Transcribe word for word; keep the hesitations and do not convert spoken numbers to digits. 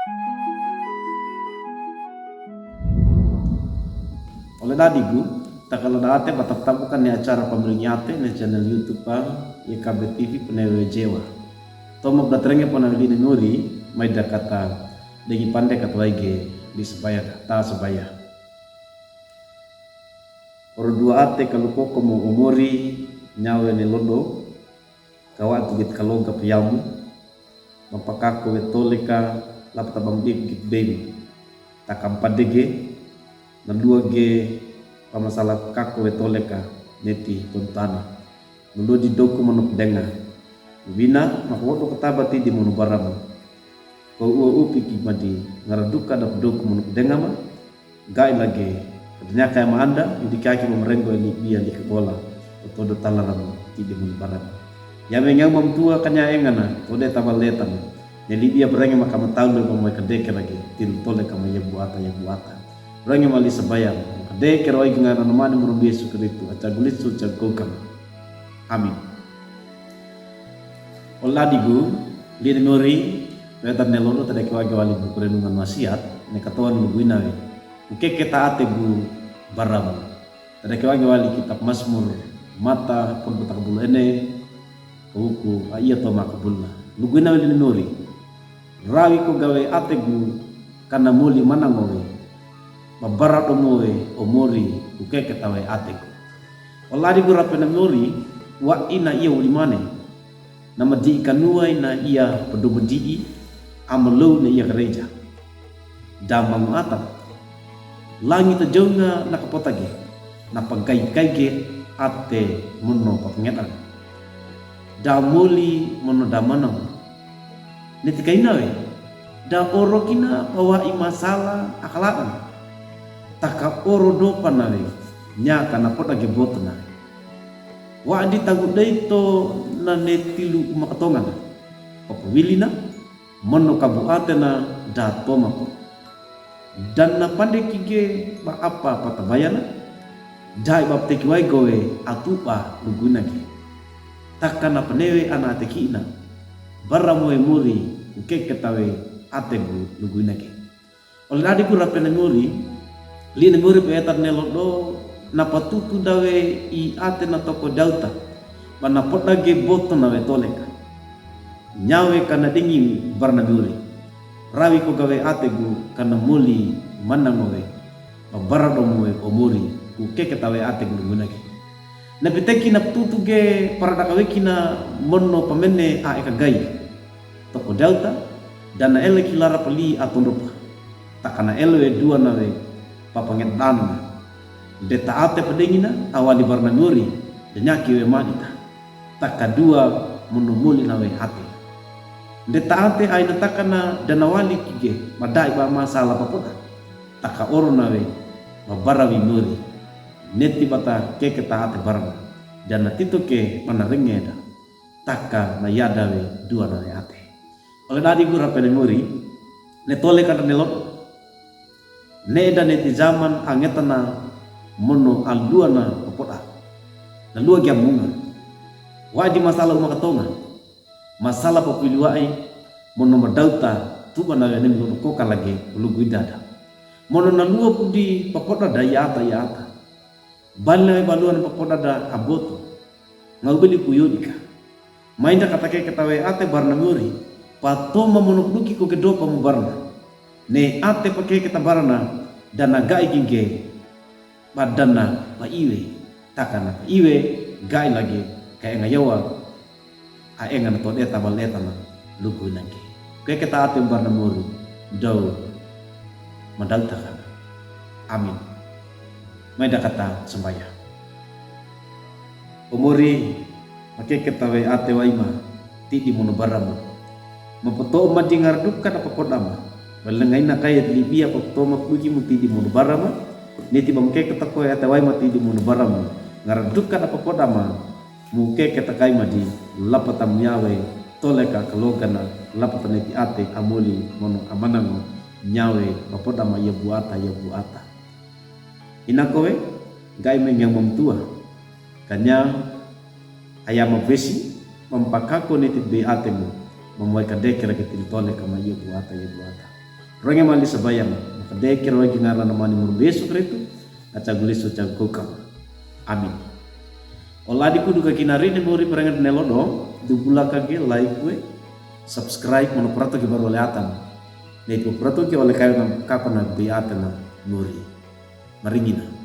Ole dadigu, takaloda'ate ba tatabuka ne acara Pamiringi Ate ne channel YouTube a YKB TV Penewe Jewa. Tomak da terenge pona wili ne mori, mai da kata dengi pande kata waige di sabaya da, ta sabaya. Oro dua ate kalukoko mo o mori, nyawe ne lodo, ka wa'atu git kaloga piyamu, mapakako we toleka, lapata bamdik git bem. Takam padege, na lua ge, pamasala kako we toleka, neti tontana. Nulodi doku manuk denga. Wina, maka wodo kataba tidi manu barama. Ko ua upi ki madi, ngara duka dap doku manuk denga ma. Gai lagi, katanyaka ya maanda, yudi kaki mamarenggo ya libia lika bola. Otodo talaramu, tidi manu barama. Ya mengyang mamtua kanya engana, tode tabaletama. Ne libia berenge maka matalu ba mai kadeke lagi, tilu tole kama ya buata, ya buata. Berenge mali sabaya, maka deke roi gengana namani murumbi Yesu Kristu, aca gulit su aca gokama. Amin. Oladigu, lini mori, wetan ne lodo tadeke wage wali buku renungan wasiat, ne katoan luguina we. Ukeke taate gu baramu. Tadeke wage wali kitab Masmur, mata pon buta kabulu ene, kawuku, a iya toma kabulna. Luguina we lini mori. Rawi ko gawe ate gu kana moli manango we. Babara domo we o mori ukeke tawe ate gu. Oladigu rape na mori, wa ina iya ulimane. Na madi'i kanua ina iya padomodi'i, amalou na iya kareja. Damangu ata. Langi tajonga na kapotage. Na pagaikaige ate mono papangedan. Damoli mono damanango. Neti kaina we, da oro kina pawa'i masala akaladan. Taka oro dopana we, nyaka na podage botona we. Wa'adi tagu deito na neti lu umakatongana. Papawilina, mono kabuatena da tomapo. Dan na pande kige ba apa patabayana, dai ba pteki wai gowe atuba luguinage. Taka na panewe ana atekiina, baramu we mori ukeke tawe ategu luguinage. Oladigu rape na mori, lini mori pe etar ne lodo, na patutu dawe i ate na toko dauta, ba na podage botona we toleka. Nyawe kana dengi barana mori. Rawi ko gawe ategu kana moli manango we. Babara domo we o mori. Ukeke tawe ategu luguinage. Na piteki na patutu ge paradaka wekina mono pamene a ekagai. Toko dauta, dana ele kilara pali atondopa. Takana ele we dua na we papangedana. Deta ate padengina awali barana mori. Denyaki we madita. Taka dua mono moli na we ate. Nde taate aina takana dana wali kige, madai ba masala papoda. Taka oro na we, mabara wi mori. Neti bata keke taate barana. Dana tito ke mana rengeda. Taka na yada we dua na we ate. Oladigu rape na mori, ne tole kada ne lodo. Ne eda neti zaman angetana mono alua na papoda. Na lua gia munga. Wadi masala umakatonga. Masala papiliwai mono madauta tuba na we ne milo koka lagi luguidada. Mono na lua pudi papoda da yata yata. Bali na we balua na papoda da aboto. Nga ubeli kuyodika. Mainda katake ketawe ate barana mori, patoma mono kuduki ko kedopa mo barana. Ne ate pake keta barana, dana gai ginge, badana paiwe, takana paiwe, gai lagi, kaenga yawa, aenga na todeta baletana, luguinage. Ke keta ate barana mori, dau, madautakana. Amin. Maida kata sambaya. O mori, makeke tawe ate waima, tidi mono barama. Mapoto madi ngara duka na pakodama. Balengaina kaya dilibia papoto makuji mu tidi mono barama. Neti ba makeke takoe ate waima tidi mono barama. Ngara duka na pakodama. Mukeke takai madi, lapata miawe, toleka kalogana, lapata neti ate, amoli, mono amanango, nyawe, pakodama ya buata, ya buata. Ina kowe, gai mengyang mamtua. Kanya, aya mapesi, mampakako neti be atemu, mamwai kadeke lagi tili tole kama iya buata, iya buata. Renged mali sa bayang, maka deke ragi ngaran mani murbe Yesu Kristo, a caguli so caguli kami. Amin. O ladi kudu ka kina ri ni bori perenged ne lodo, dubula kage, like we, subscribe, mano prato ke baru ole atan. Ne ko prato ke ole kayo na kapana bi atan na muri. Maringina.